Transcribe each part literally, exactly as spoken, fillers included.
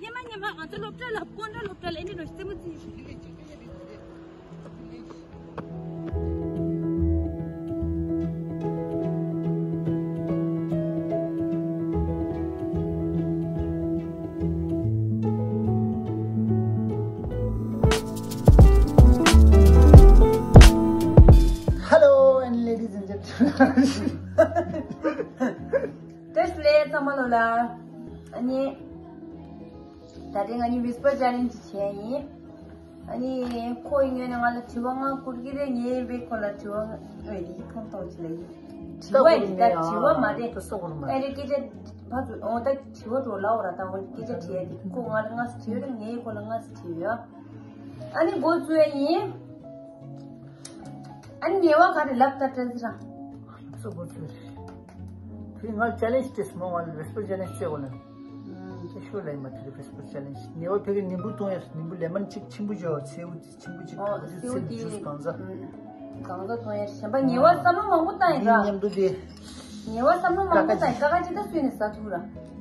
ཉི་མ་ཉི་མ་ང་ཚོ་སློབ་གྲྭ་ལ་ཀོན་ཀྲ་སློབ་གྲྭ་ལ་ཨེ་འདྲ་རོ་རྩེད་མོ་རྩེ་ཞིག་ལས་ཅིག་ལས་ཅིག་ལས་ཅིག་ལས་ཅིག Hello and ladies and gentlemen. བཀྲ་ཤིས་བདེ་ལེགས་ཚང་མ་ལོ་ལ། ཨ་ནི། ད་ལྟ་ང་གཉིས་ཝིས་པར་ཅེ་ལེན་ཇི་བྱས་ཡིན། ཨ་ནི་ཁོ་ཡིན་ངོས་ནས་ང་ལ་དྲི་བ་ལྔ་བསྐུར་གྱི་རེད། ངས་ཡིན་པས་ཁོ་ལ་དྲི་བ་ལྔ་ཨོ་ཡིན་ཁོང་ཐོག་ཅི་ལ་ཡིན། དྲི་བ་ཡིན་ད་དྲི་བ་མ་རེད། ཨེ་རེད་སྐད་ཆ་ཕར་ཚུར་འོ་ད་དྲི་བ་འགྲོ་ལབ་ར་ད་འོ་སྐད་ཆ་དྲི་ཡ་དེ་ཁོ་ང་ལ་ལྔ་ཙམ་དྲི་ཡོད་རེད། ངས་ཁོ་ལ་ལྔ་ཙམ་དྲི་ཡོད། ཨ་ནི་འགོ་བཙུགས་ཡ་ཡིན། ཨ་ནི་ཉེས་པ་ག་རེ་ལབ་ད་བཀྲ་ཤིས་རང་། སོ་སོ་སོ། དེ་ང་ཅེ་ལེན་ཇི་དེ་སྨོ་ང་ལ་ཝིས་པར་ཅེ་ལེན་ཇི་བྱེད་དགོས་ལ། ཨུམ། དེ་ཤོད་ལ་ཡིན་མ་དེ་རེད་ཝིས་པར་ཅེ་ལེན་ཇི། ཉེས་པ་ཕ་གིར་ནིམ་བུ་གཏོང་ཡ་ནིམ་བུ་ལེ་མོན་གཅིག་ཆེན་པོ་བྱོས་སེའུ་དེ་ཆེན་པོ་གཅིག་ཨོ་གང་ཚེ་སེའུ་སེའུ་དེ་ཇུས་གང་ཚ། ཨུམ། གང་ཚ་གཏོང་ཡ་གཞན་པ་ཉེས་པ་བསམ་བློ་མང་པོ་བཏང་ཡིན་འདི་ར། མཉམ་དུ་དེ། ཉེས་པ་བསམ་བློ་མང་པོ་བཏང་ཡིན་ཀ་ཀ་ཅི་ད་སུས་ནས་ཟ་ཐུབ་ར།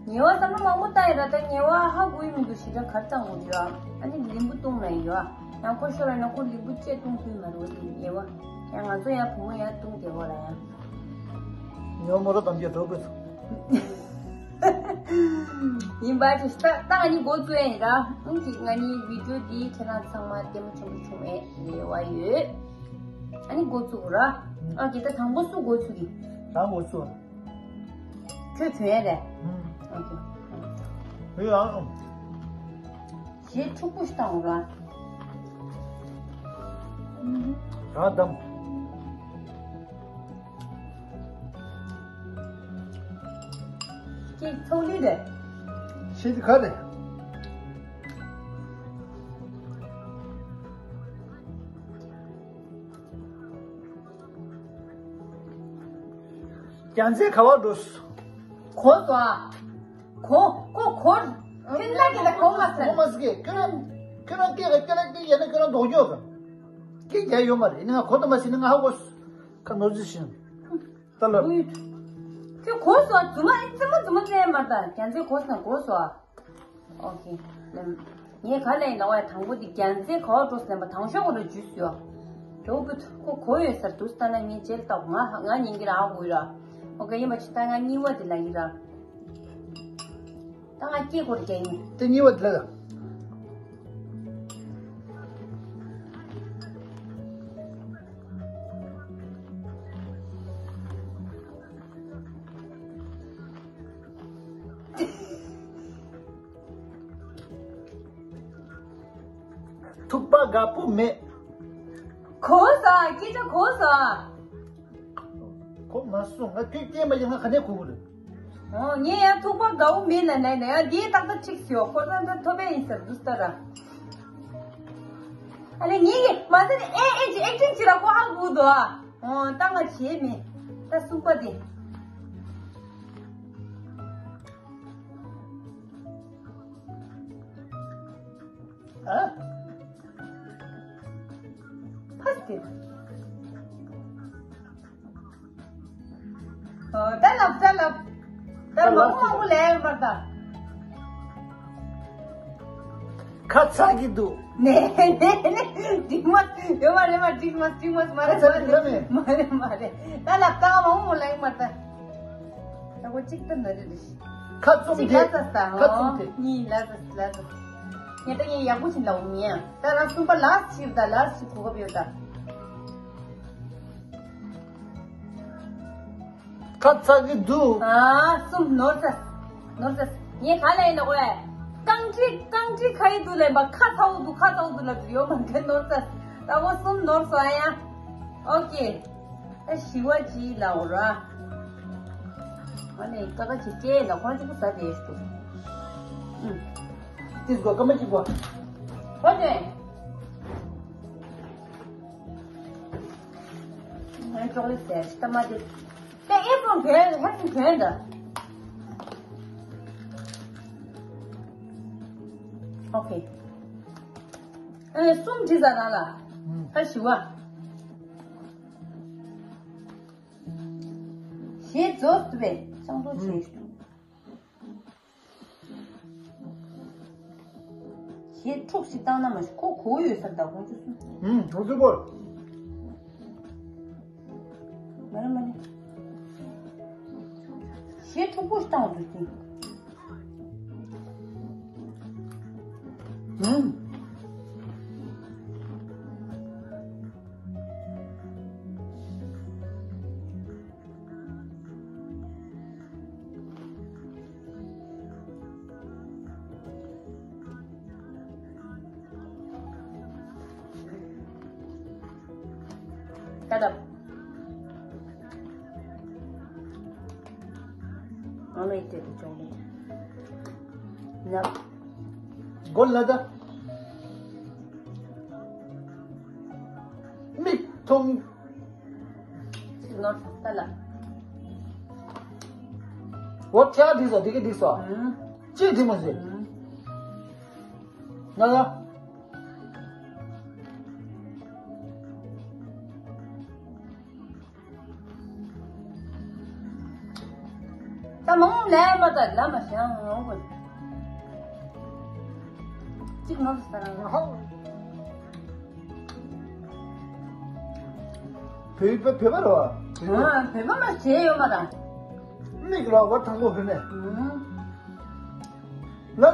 ཉེས་པ་བསམ་བློ་མང་པོ་བཏང་ཡིན་ར་ད་ཉེས་པ་ཧ་གོ་ཡི་མི་འདུག་ཞེ་དྲག་ག་རེ་བཏང་དགོས་འདུག་ཨ། ཨ་ནི་ལིམ་བུ་བཏུང་ན་ཡིན་ཡོད་ཨ། ཡང་ཁོ་ཤོར་བ་ན་ཁོ་ལིམ་བུ་བཅད་བཏུང་ཐུབ་མ་རེད་འོ་དེ་ཉེས་པ། ཡང་ང་ཚོ་ཡང་བུ་མོ་ཡང་བཏུང་བསྡད་གོ་ར་ཡང་། ཉོ་མོ་རོ་དམ་རྒྱུ་འགྲོ་དགོས་སོ། ཡིན་པ་ཅི་ད་ད་ང་གཉིས་འགོ་བཙུགས་ཡ་ཡིན་ར། ཨང་ཅིག་ང་གཉིས་བི་ཌིའོ་འདི་ཁྱེད་རང་ཚང་མ་ལྟད་མོ་ཆེན་པོ་བྱུང་བའི་རེ་བ་ཡོད། ཨ་ནི་འགོ་བཙུགས་ར། ཨ་ཀི་ད་དང་པོ་སུ་འགོ་བཙུགས་ཀྱི། རང་འགོ་བཙུགས། ཁྱོད་བྱོན་ཡ་རེད། ཨང་ཀི། ཡང་། ཞེས་ཕྱུག་པོ་ཞིག་བཏང་འོང་ར། རང་དམ། ཁྱེད་ཚོགས་གླུད་རེད། ཤེས་ཀྱི་ག་རེ། རྒྱལ་མཚན་ག་བར་འགྲོ། གོ་སོང་ཨ། གོ། ཁོ་གོ། ཁྱོད་ལ་གི་ལ་གོ་མ་ཟེར། གོ་མ་ཟེར་གི་ཁྱོད་རང་ཁྱོད་རང་སྐད་ཀྱི་སྐད་རག་སྐད་ཡན་ན་ཁྱོད་རང་ལྡོག་ཉོག་གི་སྐད་རྒྱག་ཡོད་མ་རེད། ནི་ང་གོ་དང་མ་ཟེར་ནི་ང་ཧ་གོ་ཁ་ནོར་ཅི་ཤིང་། ད་ལ། ཁྱོད་གོ་སོང་ཨ། རྫུན་མ་ཨེ་རྫུན་མ་རྫུན་མ་ཟེར་མ་ད་རྒྱལ་མཚན་གོ་སོང་གོ་སོང་ཨ། ཨོ་ཁེ། ངས་ག་ལས་ལ་བ་དང་པོ་འདི་རྒྱལ་མཚན་ག་བ་འགྲོ་ཟེར་ན་དང་ཤོག་གོ་ལ་ཇུས་ཡོད། འགྲོ་གི་ཁོ་གོ་ཡོད་ཟེར་འདུག་ལྟ་ན་ངས་རྗེས་ལྟ་ང་ང་ཉན་གི་རང་གོ་ཡོད་ར། ཨོ་ཁེ་ཡིན་པ་ཞིག་ད་ང་གཉིས་པ་འདི་ལ་ཡིན་ར། ད་ང་སྐྱེ་སྐོར་རྒྱག་ཡིན། དེ་གཉིས་པ་འདི་ལ། ཐུག་པ་དགའ་པོ་མེད། གོ་ས་སྐད་ཆ་གོ་ས། གོ་མ་སོང་ང་ཁྱོད་སྐྱེས་མ་ཡིན་ང་ག་ནས་གོ་གི་རེད། ཨོ་ངས་ཡང་ཐུག་པ་དགའ་པོ་མེད་ལ་ནས་ནས་ཡང་འདིའི་ཏག་ཏག་ཁྲིག་ཤོག་ཁོ་ཚོ་ཚོ་ཐོབ་པ་ཡིན་ཟེར་འདུག་ལྟ་ར། ཨ་ནི་ངས་ཀྱི་མ་ཟེར་ཨེ་ཨེ་ཅི་ཨེ་ཀྲིང་ཅི་ར་ཁོ་ཧ་གོ་འདུག་ཨ། ཨོ་ད་ང་བྱེད་མེད་ད་གསུམ་པ་དེ། ཨ། ཕ་སྟེ། ཨོ་ད་ལབ་ད་ལབ། ད་མང་པོ་མང་པོ་ལས་ཡོད་མ་ད། ཁ་ཚ་གི་འདུག་ནས་ནས་ནས་འགྲིག་མ་ཡོད་མ་རེད་མ་འགྲིག་མ་འགྲིག་མ་མ་རེད་ཁ་ཚ་གི་འདུག་མ་རེད་མ་རེད་ད་ལབ་ད་མང་པོ་ལས་ཡོད་མ་ད། ད་གོ་གཅིག་ཏུ་ནི་རེད། ཁ་བཙུམ་གཅིག་དེ། ལ་ཙ་ས་ཁ་བཙུམ་དེ། གཉིས་ལ་ཙ་ལ་ཙ། ངས་ད་ངས་ཡག་པོ་ཞིག་ལབ་མི་ཡ། ད་ལ་གསུམ་པ་ལ་ཞིབ་ད་ལ་ཞིབ་གོ་སྐབས་ཡོད་ད། ཁ་ཚ་གི་འདུག་ཨ་གསུམ་ནོར་ཙ། ནོར་ཙ། ངས་ག་ལ་ཡིན་ན་གོ་ཡ། རྐང་ཁྲི་རྐང་ཁྲི་ཁ་ཡི་འདུག་ལེན་པ་ཁ་ཚ་བོ་འདུག་ཁ་ཚ་བོ་འདུག་ལབ་ཡོད་མ་འདྲེ་ནོར་ཙ། ད་གོ་གསུམ་ནོར་སོང་ཨ་ཡ། ཨོ་ཀེ། ད་ཞི་བ་ཅི་ལའོ་ར། ཨ་ནི་ཀ་ཀ་ཅི་ཅེ་ལ་ཁོང་ཅི་པོ་ཟ་དེ་ཤུ། ཨུམ། ཏིས་གོ་ཀ་མ་ཅི་གོ། ཧོ་ཏེ། ང་ཅོག་ལེ་ཟེར་ཤི་ཏ་མ་དེ། ཏེ་ཨེ་ཕོན་གེ་ཧེ་ཕོན་གེ་འདྲ། ཨོ་ཁེ། ཨ་ནི་གསུམ་ཅི་ཟ་ར་ལ། ཨུམ། ད་ཞི་བ། ཞེས་རྫོགས་སུ་བས་ཅང་ཏོ་ཞེས་ཞུ། གཞས་འཁྲུག་ཞིག་བཏང་ན་མ་གཞི་ཁོ་གོ་ཡོད་ས་རེད་ད་དགོངས་ཚུལ་སུ། ཧུམ་འགྲོ་ཚུལ་པོ། མ་རེད་མ་རེད། གཞས་འཁྲུག་པོ་ཞིག་བཏང་འདུག་ཅིང་། ཧུམ། ད་ལྟ། ཨ་མའི་སྐད་དུ་ཅོང་ལེ། ན། མགོ་ལ་ད། མིག་མཐོང་། ཅིག་ནོར་ད་ལ། འོ་ཁྱེད་འགྲིག་སོ་འགྲིག་གི་འགྲིག་སོ། ཨུམ། ཅིག་འགྲིག་མ་ཟེར། ཨུམ། ན་ལ། ད་མང་ལས་མ་ད་ལ་མ་ཤང་ཡོང་གོ། གཅིག་ནོར་ས་རང་ཧོ། བོད་པ་བོད་པ་རོ། ཨ་བོད་པ་མ་བྱས་ཡོད་མ་ད། མིག་ལ་བ་དང་པོ་ཧོ་ནས། ཨུམ། ལ་ལ།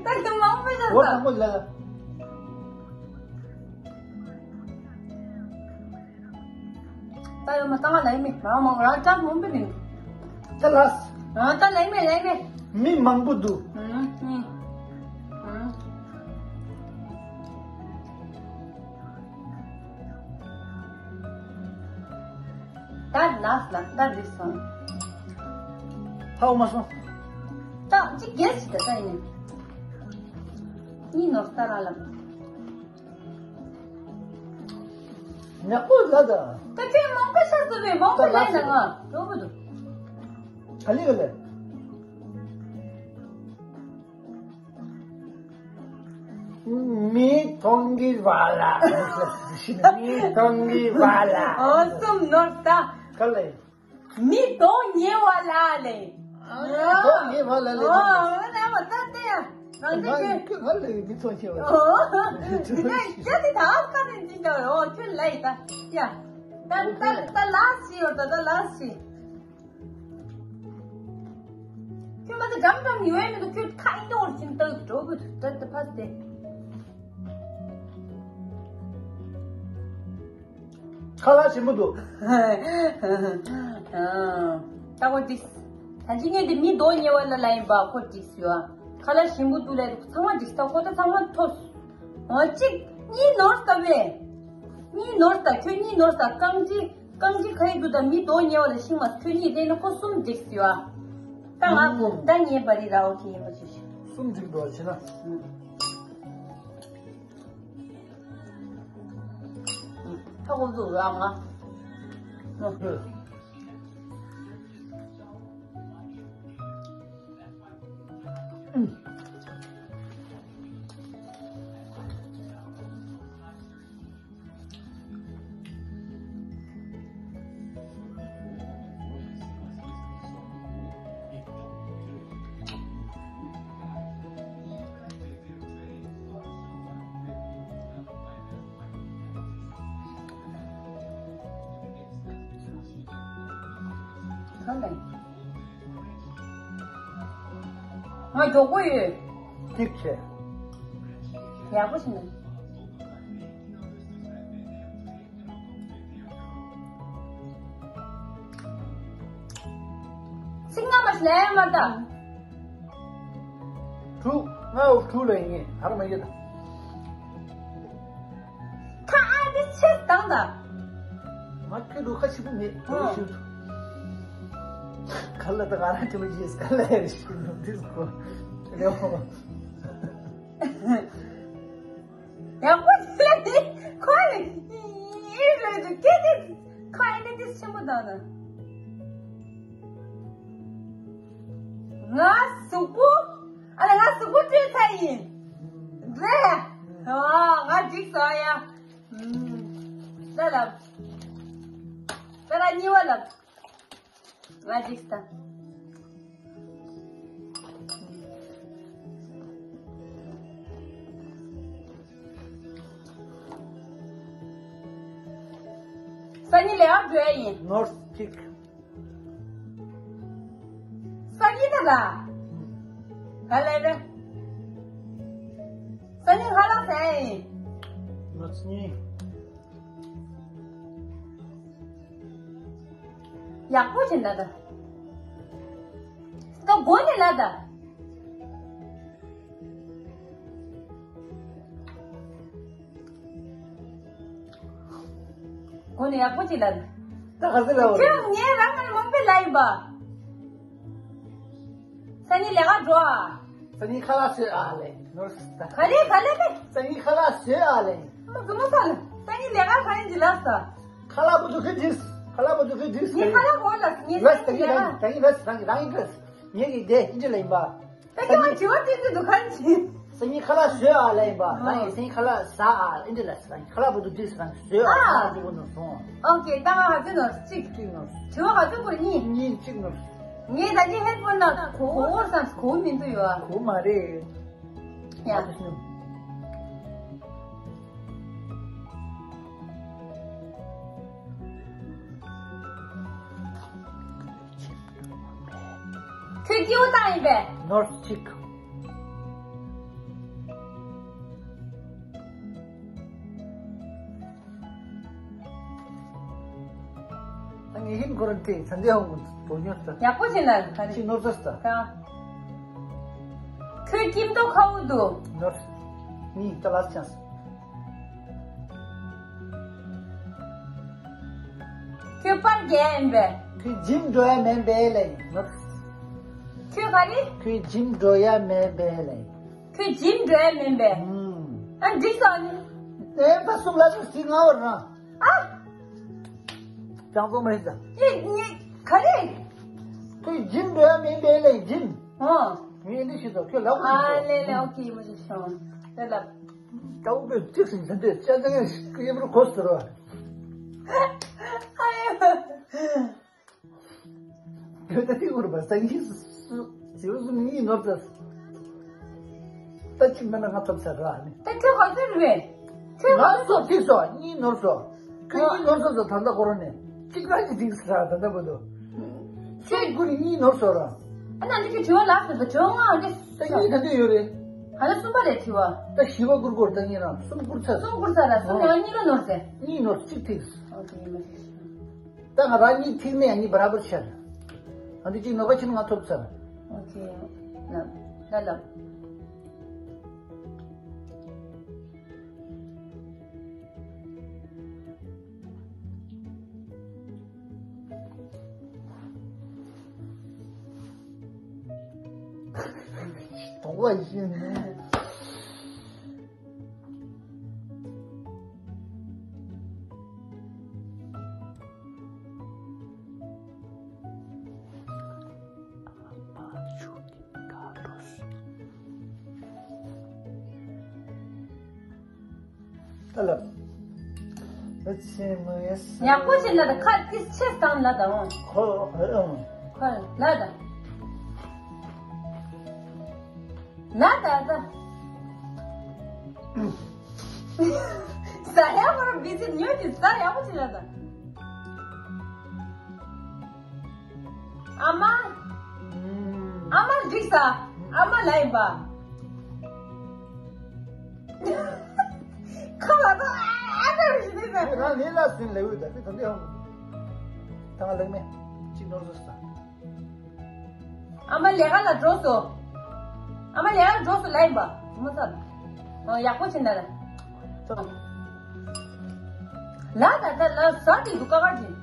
ད་ཁྱོད་མང་པོ་ཤ་བོ་ས། དང་པོ་ལ་ལ། ད་ཡོད་མ་ད་ང་ལ་ཡིན་མི་མང་མང་རང་ཅག་མང་པོ་ནི། ད་ལ། ཨ་ད་ལ་ཡིན་མི་ལ་ཡིན་མི། མི་མང་པོ་འདུག་ཨུམ་ཨུམ། ཨུམ། ད་ལགས་ལ་ད་འགྲིག་སོང་། ཧའོ་མ་སོང་། ད་ཅི་གལ་སྲིད་ད་ད་ཡིན། གཉིས་ནོར་ལྟ་ར་ལ། ཉག་པོ་ལ་ད། ད་ཁྱོད་མང་པོ་ཤ་ཟུར་བས་མང་པོ་ལས་ན་ང་འགྲོ་གི་འདུག་ད་ལི་ག་ལས། མི་མཐོང་གི་བ་ལ། མི་མཐོང་གི་བ་ལ། ཨོ་གསུམ་ནོར་ལྟ། ག་ལེ། མི་གདོང་ཉེ་བ་ལ་ལེ། གདོང་ཉེ་བ་ལ་ལེ། ཨོ་ན་མ་ད་ལྟ་ཡ། རང་ད་ཁྱོད། ཁྱོད་ག་ལེ་མི་ཚོ་ཆེ་བ། ཨོ། དེ་ནས་ཁྱོད་དེ་ད་ཨ་ཀ་རེ་འདི་འདྲ་ཨོ་ཁྱོད་ལ་ཡི་ད་ཡ། ད་ད་ད་ལ་སི་ཡོད་ད་ད་ལ་སི། ཁྱོད་མ་ད་འགྲམ་འགྲམ་ཡོད་མི་འདུག་ཁྱོད་ཁ་ཨིན་དོར་ཕྱིན་ཏག་འགྲོ་གི་འདུག་ད་ད་ཕ་སྟེ། ཁ་ལག་ཞིམ་པོ་འདུག་ད་ཁོ་འགྲིག་ད་ཅི་ངས་འདི་མི་རྡོ་ཉེ་བ་ལ་ལ་ཡིན་པ་ཁོ་འགྲིག་ཡོད། ཁ་ལག་ཞིམ་པོ་འདུག་ལས་འདུག་ཚང་མ་འགྲིག་ད་ཁོ་ད་ཚང་མ་ཐོབ། འོ་གཅིག་གཉིས་ནོར་ལྟ་བས། གཉིས་ནོར་ལྟ་ཁྱོད་གཉིས་ནོར་ལྟ་རྐང་གཅིག་རྐང་གཅིག་ཁ་ཡིག་འདུག་ད་མི་རྡོ་ཉེ་བ་ལ་ཤིང་མ་ཁྱོད་གཉིས་བསྡད་ན་ཁོ་གསུམ་འགྲིག་ཡོད། ད་ང་ཨུམ། ད་ངའི་བ་རི་ར་ཨོ་ཁེ་ཡིན་པ་ཞིག་ཤིག་གསུམ་འགྲིག་འདུག་བྱས་ན། ཨུམ། ཐོག་འདུག་ར་ང་། ང་མགྱོགས་པོ་ཡོད། ཐིག་ཆེ། ཡག་པོ་ཞིག་ནི། ཚིག་སྔ་མ་ཞིག་ལན་མ་ལྟ། དྲུག་ལྔ་འོ་དྲུག་ལ་ཡིན་ངེས་ཧར་མ་ཡོད། ཁ་ཨ་དེ་ཆེ་དང་ད། མ་ཁེ་རུ་ཁ་ཆེ་པོ་མེད་དོ་ཨོ། ཞུ། ག་ལ་ད་ག་ར་དེ་མ་ཡིས་ག་ལ་ཡར་ཞུ་འདིར་གོ། ཡག་པོ་ལས་ཏེ་ཁོ་ལས་ཡིན་རེད་དུ་སྐད་དེ་ཁ་ཨ་དེ་དེ་ཆེན་པོ་དང་ད། ང་གཟུགས་པོ། ཨ་ལ་ང་གཟུགས་པོ་སྤྲོད་ཚར་ཡིན། རེད། ཨ་ང་འགྲིག་སོང་ཡ། ཨུམ། ད་ལབ། ད་ལ་གཉིས་པ་ལབ། ང་འགྲིག་ས། ཨ་ནི་ལས་ཀ་འགྲོ་ཡ་ཡིན། ནོར་གཅིག་སང་ཉིན་ད་ལ། ག་ལས་རེད། སང་ཉིན་ཁ་ལག་ཟ་ཡ་ཡིན། ནོར་གཉིས། ཡག་པོ་བྱེད་ན་ད། ད་མགོ་ནས་ལ་ད། མགོ་ནས་ཡག་པོ་བྱེད་ལ་ད། ད་ག་ཚོད་ལ་འོ། ཁྱོད་ངས་རང་ང་མང་པོ་ལ་ཡིན་པ། སང་ཉིན་ལས་ཀ་འགྲོ་ཨ། སང་ཉིན་ཁ་ལག་བཟོས་ཨ་ལེ། ནོར་ད། ག་རེ་ག་ལེ་ལེ། སང་ཉིན་ཁ་ལག་བཟོས་ཨ་ལེ། མ་ཟུ་མ་ས་ལ། སང་ཉིན་ལས་ཀ་ག་ཡིན་གྱི་ལབ་ས། ཁ་ལག་པོ་འདུག་གི་དྲིས། ཁ་ལག་པོ་འདུག་གི་དྲིས། ངས་ཁ་ལག་གོ་ལ་ངས་ལས་སང་ཉིན་ལས་ཀ། ད་ཡིན་ལས་རང་རང་ཡིན་དྲིས། ངས་ཀྱི་དེ་ཨིན་ཇི་ལ་ཡིན་པ། ད་ཁྱོད་ང་དྲི་བ་དྲིས་ཀྱི་འདུག་ག་རེ་བྱེད། སང་ཉིན་ཁ་ལག་བཟོས་ཨ་ལ་ཡིན་པ། ཨ། རང་ཡིན་སང་ཉིན་ཁ་ལག་ཟ་ཨ་ཨིན་ཇི་ལ་ཟ། ཁ་ལག་པོ་འདུག་དྲིས་རང་བཟོས་ཨ། ཨ། ཁ་ལག་འདུག་གོ་ནོར་སོང་། ཨོ་ཀེ། ད་ང་ག་ཚོད་ནོར་གཅིག་གཅིག་ནོར། དྲི་བ་ག་ཚོད་བཀོད་གཉིས། གཉིས་གཅིག་ནོར། ངས་ད་གིན་ཧེ་ཕོན་ན་གོ་བོར་སམ་གོ་མི་འདུག་ཡོད་ཨ། གོ་མ་རེད། ཡ། ཁྱོད་སྐྱིད་པོ་བཏང་ཡིན་པས། ནོར་གཅིག་ད་ངས་ཧིན་ཁོ་རང་དེ་ཚན་ཏེ་ཧོང་གོང་དོ་ཉོ་ས། ཡག་པོ་བྱས་ན་ག་རེ། ཅི་ནོར་ས་ས། ད། ཁྱོད་ཁྱིམ་ཐོག་ཁ་བོ་འདུག་ནོར། གཉིས་ད་ལ་ཆང་ས། ཁྱོད་པར་རྒྱག་ཡིན་པས། ཁྱོད་འཇིམ་འགྲོ་ཡ་མིན་པས་ལེ། ནོར། ཁྱོད་ག་རེ། ཁྱོད་འཇིམ་འགྲོ་ཡ་མིན་པས་ལེ། ཁྱོད་འཇིམ་འགྲོ་ཡ་མིན་པས། ཨུམ། ཨ་འགྲིག་སོང་ནི། ཨེ་ཕ་སུམ་ལ་སུ་སི་ང་བར་རང་། ཨ། ཅང་ཙོ་མ་ཡིན་ས། ཨེ་ངས་ག་རེ། ཁྱོད་འཇིམ་འགྲོ་ཡ་མིན་པས་ལེ་འཇིམ། ཨོ། ངས་འདི་ཞིག་ཟོ་ཁྱོད་ལབ་དགོས། ཨ་ལེ་ལེ་ཨོ་ཀེ་མོ་ཞིག་ཤོང་། ལེ་ལབ། ཀའུ་པེ་ཅིག་སིང་ཟིན་ཏེ་ཅ་ཅང་ཡང་ཡིན་རུ་གོ་ཟེར་བ། ཨ་ཡོ། བོད་ད་ཏི་འུར་བ་ས་ཡིན་སུ་ཟེར་སུ་གཉིས་ནོར་ཚར། ད་ཅིག་མེད་ན་ང་ཐོབ་ཚར་ར་ནི། ད་ཁྱོད་ག་ཚོད་རེད། ཁྱོད་ང་སོ་ཏི་སོ་གཉིས་ནོར་སོ། ཁྱོད་གཉིས་ནོར་སོ་སོ་ད་ལྟ་ཁོ་རང་ནས་གཅིག་རང་གི་འགྲིག་ས་ད་ལྟ་བོད་དུ། ཁྱོད་ཀུན་གཉིས་ནོར་སོ་ར། ཨ་ན་འདི་ཁྱོད་དྲི་བ་ལགས་སོ་ད་བྱོ་ང་འདི། ད་གཉིས་ད་འདི་ཡོད་རེད། ཧ་ལ་གསུམ་པ་རེད་དྲི་བ། ད་བཞི་པ་བསྐུར་དགོས་ད་གཉིས་རང་གསུམ་བསྐུར་ཚར། གསུམ་བསྐུར་ཚར་ར་གསུམ་ཡང་གཉིས་ལ་ནོར་ཟེར། གཉིས་ནོར་གཅིག་ཐིག་ཨོ་ཁེ་མ་ཤེས། ད་ང་རང་གཉིས་ཐིག་ནས་ཡང་གཉིས་བར་བར་ཆར། ང་འདི་གཅིག་ནོར་བ་ཕྱིན་ང་ཐོབ་ཚར། ཨོ་ཁེ། ལབ། ལ་ལབ། དོགས་པ་ཡིན་ནས། ད་ལབ། ད་ཆེན་མོ་ཡ་ས། ཡག་པོ་བྱེད་ལ་ད་ཁ་ཏིས་ཆེ་སྟངས་ལ་ད་འོང་། ཁོ་ཨ་ཨང་། ཁོ་ལ་ད། ལ་ད་ད། ཟ་ཡག་པོ་ར་བི་ཟི་ཉོས་ཀྱི་ཟ་ཡག་པོ་བྱེད་ལ་ད། ཨ་མ། ཨ་མ་འགྲིག་ས། ཨ་མ་ལ་ཡིན་པ། ཁ་ལ་ད་ཨ་ད་རེ་ཞིག་འདུག་ས། ང་ལས་ལ་ཟིན་ལེ་འུ་ད་ཁི་ད་འདི་ཧོང་། ད་ང་ལེགས་མེད་ཅིག་ནོར་སོང་ས། ཨ་མ་ལས་ཀ་ལ་འགྲོ་སོང་། ཨ་མ་ལས་ཀ་འགྲོ་སོང་ལ་ཡིན་པ། མ་ས། ཨ་ཡག་པོ་བྱེད་ན་ལ། ལ་ད་ད་ལ་ཟ་དེ་འདུག་ཀ་ཀ་ཅིག་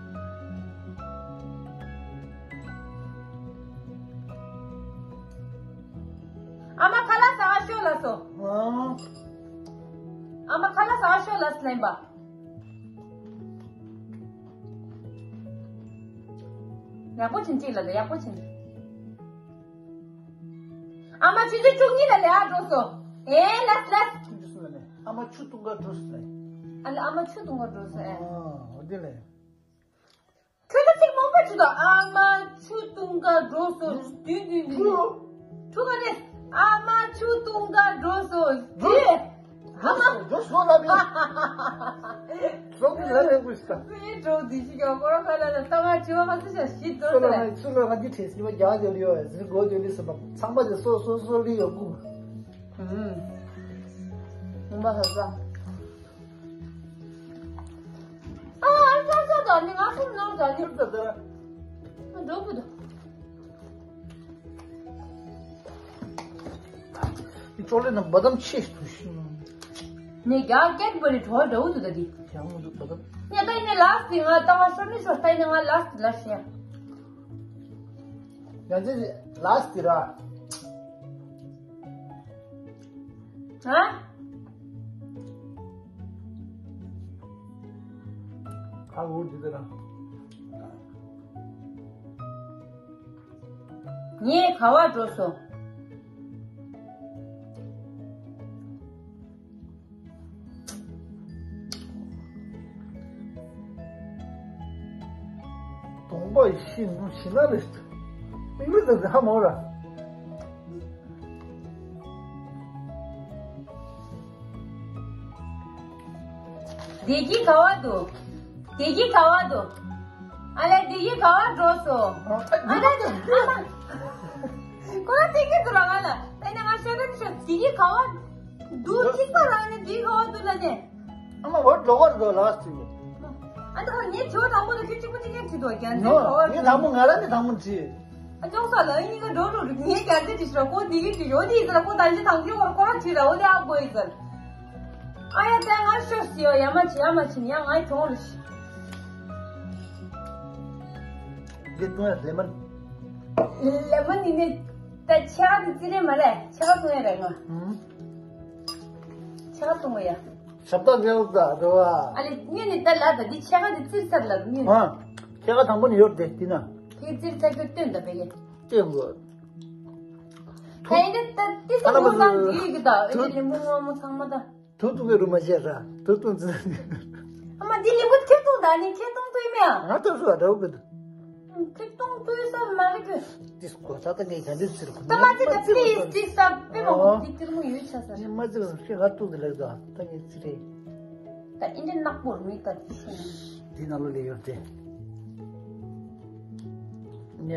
ཨ་མ་ཁ་ལག་ཟ་ག་ཤོག་ལ་སོ། ཨ། ཨ་མ་ཁ་ལག་ཟ་ག་ཤོག་ལ་སོ་ལེན་པ། ཡག་པོ་ཕྱིན་ཅིག་ལ་ལ་ཡག་པོ་ཕྱིན། ཨ་མ་ཆུ་ཚོད་བཅུ་གཉིས་ལ་ལས་ཨ་འགྲོ་སོ། ཨེ་ལ་ལ། ཆུ་འདི་སོང་ལ་ནས་ཨ་མ་ཆུ་བཏུང་ག་འགྲོ་སོ་ལ། ཨ་ལ་ཨ་མ་ཆུ་བཏུང་ག་འགྲོ་སོ་ཨེ། ཨ་འོ་དེ་ལ། ཁྱོད་ཚོ་ཚིག་མང་པོ་བྲིས་འདུག་ཨ་མ་ཆུ་བཏུང་ག་འགྲོ་སོང་། དུས་དུས་དུས། ཆུ་ག་རེ། ཨ་མ་ཆུ་བཏུང་ག་འགྲོ་སོང་། འགྲོ། དུས། ཨ་མ། འགྲོ་སོང་ལ་མི། སོང་གི་ལ་རེ་དགོས་ས། དུས་འགྲོ་ འདི་ཞིག་ཡོད་ཁོ་རང་ཁ་ལ་ལ་ལྟ་བ་བྱི་བ་ཁ་ཚ་ཞག་ཤི་དོ་སུ་ལ་ན་སུ་ལ་ང་འདི་བྲེས་ཟིན་པ་རྒྱག་དེ་ལི་ཡོད་ཟིན་གོ་དེ་ལི་སུ་མ་ཚང་མ་དེ་སོ་སོ་སོ་ལི་ཡོད་ཀུ། ཧུམ། ངུ་མ་ཁ་ཚ། ཨ་ཨ་ཚ་ཚ་དོ་ནི་ང་ཁུམ་ནང་དོ་ནི། ཨ་འགྲོ་བུ་དོ། ཅོ་ལེ་ན་བ་དམ་ཆེ་ཐུ་ཤི། ནས་རྒྱ་སྐད་པ་རི་གྲོ་འདྲ་བོ་འདུག་ད་འདི། ཡང་མི་འདུག་བ་དམ། ངས་ད་ཡིན་ནས་ལགས་སི་ང་ད་ང་ཤོར་ནི་ཤོར་ད་ཡིན་ནས་ང་ལགས་སི་ལ་ཤི་ཡ། ཡང་ཅི་ལགས་སི་ར། ཧ། ཁ་འུར་འདི་ད་ར། ངས་ག་བར་འགྲོ་སོང་། གདོང་པ་ཤི་ནུ་ཤི་ན་རེ། མིག་རུ་དང་ཧ་མོ་ར། བདེ་སྐྱིད་ག་བ་འདུག་བདེ་སྐྱིད་ག་བ་འདུག་ཨ་ལས་བདེ་སྐྱིད་ག་བ་འགྲོ་སོང་། ཨ་ལས་ཨ་མ། ཁོ་རང་བདེ་སྐྱིད་འདུག་ར་ང་ལ། ཨ་ནི་ང་ཤོད་ན་ཤོད་བདེ་སྐྱིད་ག་བ་འདུག་གཅིག་པ་རང་ནི་བདེ་སྐྱིད་ག་བ་འདུག་ལ་ནི། ཨ་མ་འོ་འགྲོ་གར་འགྲོ་ལགས་ཟེར་གི། ཨ་ད་ཁོ་ངས་ཁྱོད་དང་པོ་ལ་ཁྱོད་གཅིག་པུ་གཅིག་རྐྱང་བྲིས་འདུག་རྒྱ་མཚན་ནོ་ག་བ་ངས་དང་པོ་ང་རང་ནས་དང་པོ་བྲིས། ཨ་ཅོག་ས་ལ་གཉིས་ཀ་འགྲོ་འགྲོ་རིག་ངས་རྒྱ་མཚན་བྲིས་ཤོག་ཁོ་འདི་གི་བྲིས་ཤོག་འདི་ཡིན་ཟེར་ཁོ་ད་ཅི་དང་པོ་ཁོ་ར་ཁོ་ར་བྲིས་ར་འོ་དེ་ཨ་དགོས་ཡིན་ཟེར། ཨ་ཡ་ད་ང་ཤོག་ཟེར་ཡ་ཡ་མ་བྱེད་ཡ་མ་བྱེད་ཡ་ང་གྱོང་རེ་ཤི། འདི་བཏུང་ཡ་ལེ་མོན། ལེ་མོན་ཡིན་ནི་ད་ཕྱེད་ཀ་དེ་བཙིར་རེད་མ་རེད་ཕྱེད་ཀ་བཏུང་ཡ་རེད་ང་། ཧུམ། ཕྱེད་ཀ་བཏུང་བ་ཡ། ཞབས་ཏོག་རྒྱལ་ལ་རེད་བ། ཨ་ལེ་ངས་ནི་ད་ལ་ད་འདི་ཕྱེད་ཀ་དེ་བཙིར་ཚར་ལ་ངས། ཨ། ཕྱེད་ཀ་དང་པོ་ནི་ཡོད་དེ་དེ་ན། དེ་བཙིར་ཚར་གྱི་སྟོན་ད་བེ་གེ། སྟོན་དགོས། ད་ཡིན་ད་ད་ཏི་ས་ཨ་ལ་མོ་མ་སང་ཟུ། དེ་གི་ད་ཨེ་ལེ་མོ་མོ་མོ་ཚང་མ་ད། དུ་དུ་བེ་རུ་མ་བྱས་ར་དུ་དུ་ཛི། ཨ་མ་འདི་ལིང་གུ་ཁེ་ཏོང་ད་ནི་ཁེ་ཏོང་ཏུ་མེ་ཨ། ང་ཏུ་སུ་ཨ་འདྲ་བོ་གི་འདུག་ཁེ་ཏོང་ཏུ་ས་མ་རེད་གི། ཏིས་གོ་ས་ད་ངས་ག་འདྲ་ཟེར་གོ། ད་མ་ཙི་ད་པི་ལིས་ཏིས་ད་པེ་མ་གོ་འདི་ཏིར་མོ་ཡོད་ཆ་ས་རེད། ངས་མ་ཙི་ལ་ཤི་ཧ་ཏུ་ཟི་ལེགས་ད་ད་ངས་ཙི་རེད། ད་ཨིན་ཏེ་ནག་པོར་མི་ད་ཏིས་ན། འདི་ནང་ལོ་ལས་ཡོད་དེ། ཉ།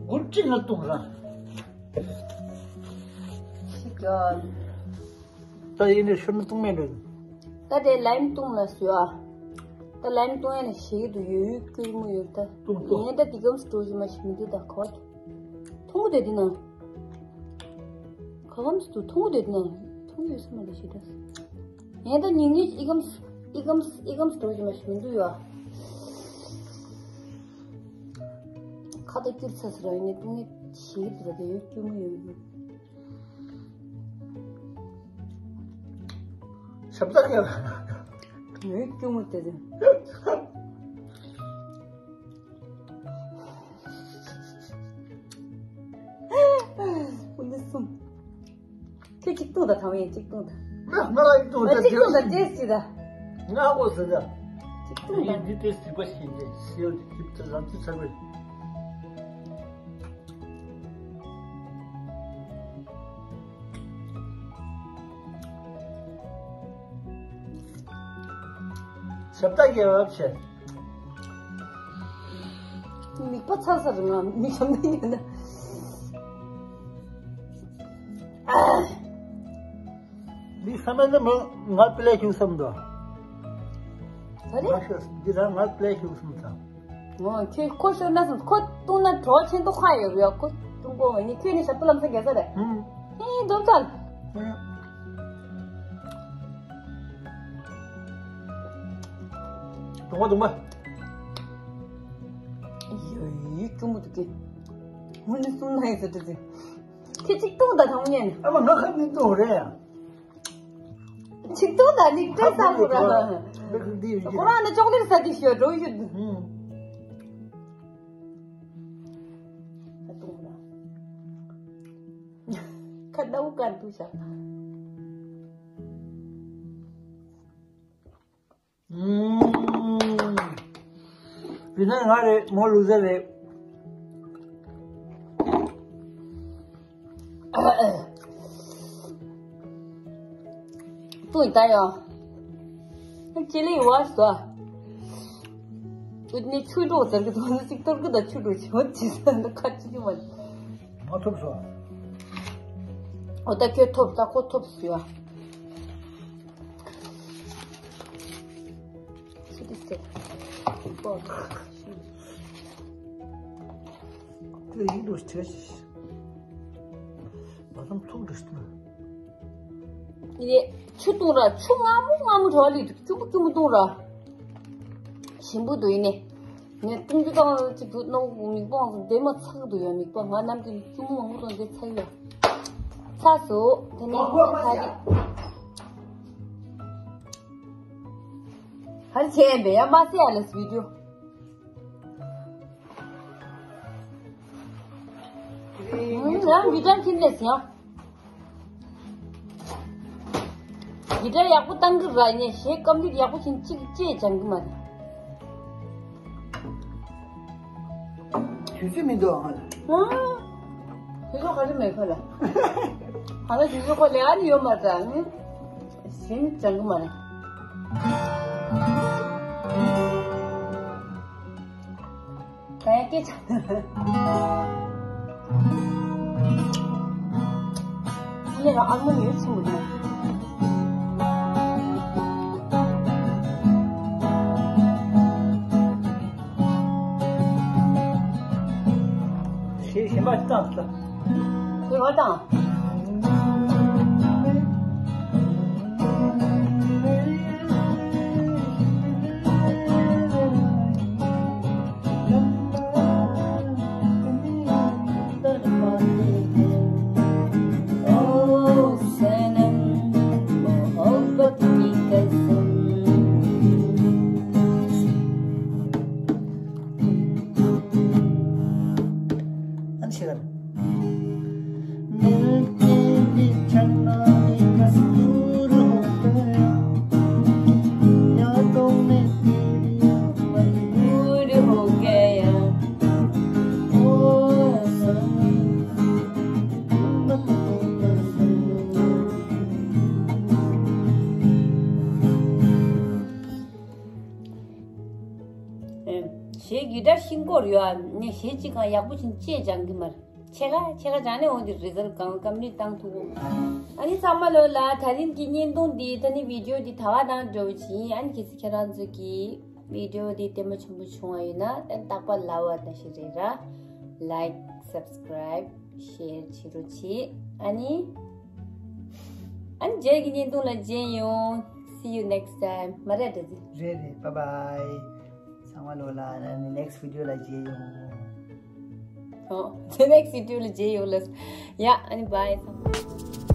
གུར་ཅི་ང་ཏུང་ར། ཤི་ཀྱང་། ད་ཡིན་ནི་ཤུར་ནི་བཏུང་མེད་འགྲོ། ད་དེ་ལའིམ་བཏུང་ལ་སུ་ཨ། ད་ལའིམ་བཏུང་ཡ་ནི་ཞིག་ཏུ་ཡོད་ཡོད་སྐྱུར་མོ་ཡོད་ད། བཏུང་བཏུང་། ངས་ད་དེ་གམ་སུ་འགྲོ་ཞིག་མ་ཞིག་མི་འདུག་ད་ག་བ་འཐུང་གོ་དེ་དེ་ན། ག་གམ་སུ་འཐུང་གོ་དེ་དེ་ན་འཐུང་ཡོད་ས་མ་ལ་ཞིག་ད། ངས་ད་ཉིན་གཉིས་ཨི་གམ་སུ་ཨི་གམ་སུ་ཨི་གམ་སུ་འགྲོ་ཞིག་མ་ཞིག་མི་འདུག་ཡོད་ཨ། ཁ་ད་སྐྱུར་ཚ་ས་ར་ཡིན་ནི་བཏུང་ཡ་ཞིག་ཏུ་ད་དེ་ཡོད་སྐྱུར་མོ་ཡོད་ཡོད། ཞབས་ཏག་ཡ། ངའི་སྐྱུང་མོ་དེ་རེད། འདི་གསུམ། ཁྱོད་གཅིག་བཏུང་དང་དམ་ཡིན་གཅིག་བཏུང་དང་། ང་ང་ལ་ཡིན་བཏུང་དང་གཅིག་བཏུང་དང་ཏེས་ཅི་ད། ང་ཨ་ཁོ་ཟེར་ད། གཅིག་བཏུང་དང་། འདི་ཏེས་ཅི་པ་ཞིག་འདི་ཤེས་ཡོད་ཀྱི་ཅིབ་ཚ་རང་ཅི་ཚ་བས། ཞབས་ཏག་རྒྱལ་བ་བྱས། མིག་པ་ཚ་ས་རུ་ང་མིག་ཤམ་ནས་ཉོན་ན། འདི་ས་མ་ནི་མོ་ང་པི་ལེ་ཁྱུག་སམ་དོ། ག་རེ། ང་ཤོད་འདི་རང་ང་པི་ལེ་ཁྱུག་སམ་དང་། ཨོ་ཁྱོད་ཁོ་ཤོར་ན་སོང་ཁོ་བཏུང་ན་གྲོགས་ཆེན་ཏོ་ཁ་ཡོད་རེད་ཁོ་བཏུང་གོ་ངེས་ཁྱོད་ནི་ཞབས་ཏོག་ལམ་སེང་རྒྱལ་ས་རེད། ཧུམ། ཧེ་འཛོམས་ཚར། ཧུམ། དུང་བ་དུང་བ། ཡོ་ཡོ་སྐྱུར་མོ་འདུག་གི། མུ་ནི་གསུམ་ན་ཡོད་ཟེར་ཏེ་ཟེར། ཁྱོད་གཅིག་བཏུང་དང་དང་ཉན། ཨ་མ་ང་ཁ་མི་བཏུང་རེད་ཡ། ཆིག་ཏུ་ད་ནི་ཏྲེ་ས་མུ་ར། ཁོ་རང་ནི་ཅོག་ལེར་ས་དེ་ཤོད་འགྲོ་ཡོད། ཁ་ཏུ་ར། ཁ་ཏུ་ཀར་ཏུ་ཤ། ཡིན་ན་ང་རེད་མོ་ལུག་རྫི་རེད། ཏུ་ཡིན་ད་ཡོ། ཅི་ལི་བ་སོ། ཨུད་ནི་ཆུ་འགྲོ་ཟེར་གི་འདུག་ཅིག་གཏོར་གི་ད་ཆུ་འགྲོ་ཆེ་བ་ཅི་ཟེར་ན་ཁ་ཅིག་ཡོད་མ་རེད། མ་ཐུབ་སོ། འོ་ད་ཁྱོད་ཐོབ་ད་ཁོ་ཐོབ་ཟེར་བ། ཆུ་དེ་ཟེར། ཁོ་ཡིན་འགྲོ་ཆེ་ཞིག་མ་ཐུབ་ཐུག་འགྲོ་ཞིག་ན། ཡེ། ཆུ་བཏུང་ར་ཆུ་མངར་མོ་མངར་མོ་རོ་ལི་འདུག་སྐྱུར་མོ་སྐྱུར་མོ་བཏུང་ར། ཞིམ་པོ་འདུག་ཡིན་ནི། ངས་བཏུང་རྒྱུ་དང་ཅིག་འདུག་ནོ་མིག་པོ་འདི་མ་ཚག་འདུག་ཡ། མིག་པོ་ང་རྣམས་ཀྱི་སྐྱུར་མོ་མང་པོ་དང་འདི་ཚག་ཡ། ཚ་སོ། དེ་ནས་ཚ་རི། ཧར་ཆེན་པས་ཡ་མ་སེ་ཡ་ལས་བི་ཌིའོ། ང་གི་ཏར་ཁྱིམ་ལས་ཡང་། གི་ཏར་ཡག་པོ་བཏང་གི་ར་ཉེ་ཞེས་ཀམ་པི་ཡག་པོ་ཞིག་ཅིག་ཅེས་སྦྱང་གི་མ་རེད། དུས་ཚོད་མི་འདུག་ཨང་། དུས་ཚོད་ག་རེ་མེད་ཁ་ལ། ཧ་ལ་དུས་ཚོད་ཁོ་ལས་ཨ་ནི་ཡོད་མ་རེད་ཨང་། ཞེས་སྦྱང་གི་མ་རེད། ད་ཡ་སྐད་ཆ། ཁྱེད་རང་ཨ་མ་ཡོད་ཚུལ་མི་འདུག་ཞེས་གཞན་པ་ཅི་བཏང་ཐུབ་ལ། ཁོས་ང་དང་། ཞེས་གི་ཏར་ཤིང་སྐོར་ཡོད་ཨ་ནི་ཞེས་ཅི་གང་ཡག་པོ་ཞིག་ཅེས་སྦྱང་གི་མར་ཆེ་ག་ཆེ་ག་སྦྱང་ནས་འོང་དེ་རི་ཟར་གང་ཀམ་ནི་བཏང་ཐུབ་བོ། ཨ་ནི་ཚང་མ་ལོ་ལ་ད་རིང་གི་བརྙན་ཐུང་འདི་ད་ནི་བི་ཌིའོ་འདི་ད་བ་དང་འགྲོ་བ་ཅིན་ཨ་ནི་གལ་སྲིད་ཁྱེད་རང་ཚོ་གི་བི་ཌིའོ་འདི་ལྟད་མོ་ཆེན་པོ་བྱུང་བ་ཡོད་ན་ད་རྟག་པ་ལ་བ་ད་ཞིག་རེད་ར། ལའིཀ་སབ་སི་ཀ་རའིབ་ཤེར་བྱེད་རོགས་གྱིས། ཨ་ནི། ཨ་ནི་རྗེས་ཀྱི་བརྙན་ཐུང་ལ་མཇལ་ཡོང་། See you next time. མ་རེད་འདྲ་ཟིན། རེད་རེད། Bye bye. ཚང་མ་ལོ་ལ་ཨ་ནི་next video ལ་མཇལ་ཡོང་། ཨོ། next video ལ་མཇལ་ཡོང་ལ། ཡ། ཨ་ནི་bye ཚང་མ།